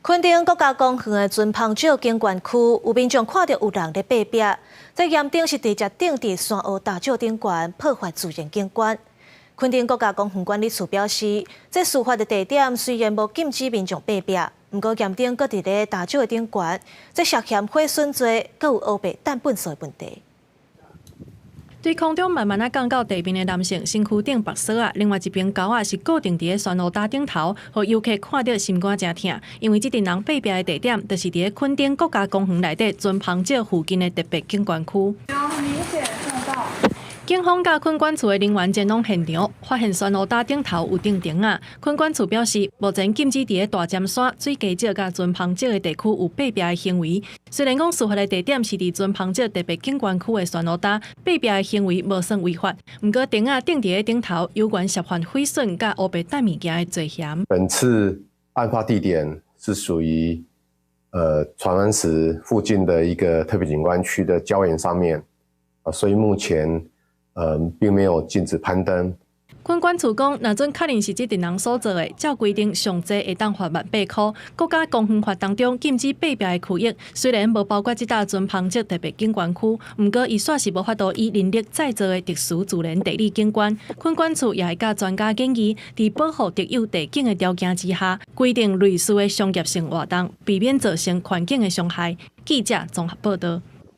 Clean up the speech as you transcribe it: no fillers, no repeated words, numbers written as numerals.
墾丁國家公園的尊芳石景觀區，有民眾看著有人咧爬壁，這嚴重是直接釘佇山岳大石頂懸，破壞自然景觀。墾丁國家公園管理處表示，這事發的地點雖然無禁止民眾爬壁，毋過岩頂閣佇咧大石的頂懸，這涉嫌毀損罪，閣有烏白擲糞埽的問題。對空中慢慢仔降到地面的男性身軀頂縛索仔，另外一邊鈎仔是固定佇咧山路搭頂頭，予遊客看著心肝誠疼。因為這陣人爬壁的地點，就是佇咧墾丁國家公園內底尊芳石附近的特別景觀區。警方佮墾管處的人員前往現場，發現山路搭頂頭有釘釘仔。墾管處表示，目前禁止佇咧大尖山、水雞石佮尊芳石的地區有爬壁的行為。雖然講事發的地點是佇尊芳石特別景觀區的山路搭，爬壁的行為無算違法。毋過釘仔釘佇咧頂頭，有關涉犯毀損佮烏白擲物件的罪嫌。本次案發地點是屬於船灣石附近的一個特別景觀區的礁岩上面，啊，所以目前並沒有禁止攀登。墾管處講，若準確認是這陣人所做的，照規定上濟會當罰1萬8箍。國家公園法當中禁止爬壁的區域，雖然無包括這搭尊芳石特別景觀區，毋過伊煞是無法度以人力再造的特殊自然地理景觀。墾管處也會佮專家建議，佇保護特有地景的條件之下，規定類似的商業性活動，避免造成環境的傷害。記者綜合報導。